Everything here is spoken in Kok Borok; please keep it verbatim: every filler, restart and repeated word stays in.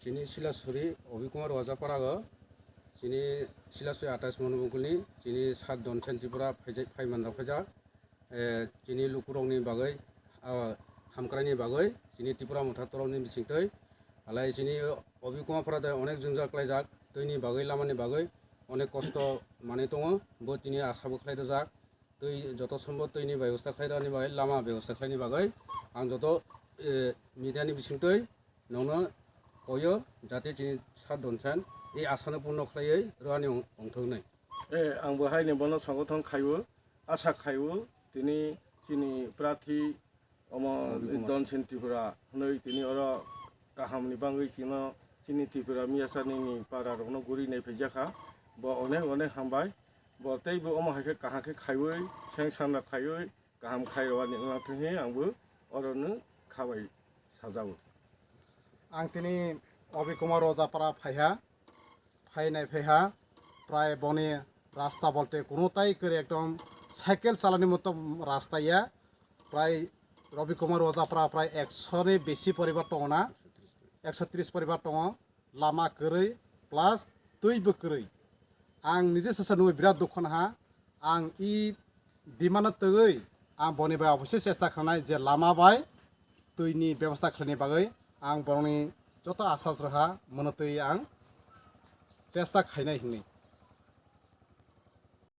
Chini Silasuri Obi Kumar Wajaparago, chini Silasuri atais Monobongkulni, chini sat Donsen Tripura phaijak, phaimanrok phaijak, eh, chini lukurokni bagwi, ah, hamkraini bagwi, chini Tripura Motha torokni bisingtwi, alai chini Obi Kumar Para de onek jwngjal klaijak, twini bagwi, lamani bagwi onek kosto manwi tongo, bo tini asabo khlai rwjak. Twi joto sombo twini bebosta khlai rwni bagwi, lama bebosta khlaini bagwi ang joto, eh, media ni bisingtwi nongno koyo, jate chini sat Donsen e asano purno khlaiwi rwani ong-, ongthoknai. Eh, ang bo haini bono songothon khaiwo, asa khaiwo, tini chini prathi omo Donsen Tripura hwnwi tini oro kahamni bagwi chino chini Tripura miyasani ni para rokno guri nai phaijakha. Bo onek onek hambai. Bo tei bo omo hai khe kaham khe khaiwi, seng sanna khaiwi, kaham khai rwani wngna thangwi ang bo oro no khabai sajao. Ang tini Obi Kumar Wajapara phaiha, phainai phaiha, prai boni rasta bolte kuno tai kwrwi ekdom cycle chalani moto rasta ya, prai Robi Kumar Wajapara prai ekso ni besi poribar tongo na, ekso tris poribar tongo, lama kwrwi plus twi bo kwrwi. Ang nije sasa nugwi birat dukho naha. Ang i demand no twiwi ang boni bai obosai chesta khlainai je lama bai twi ni bebosta khlaini bagwi ang borokni joto asa chwraha mono twi ang chesta khainai hinwi.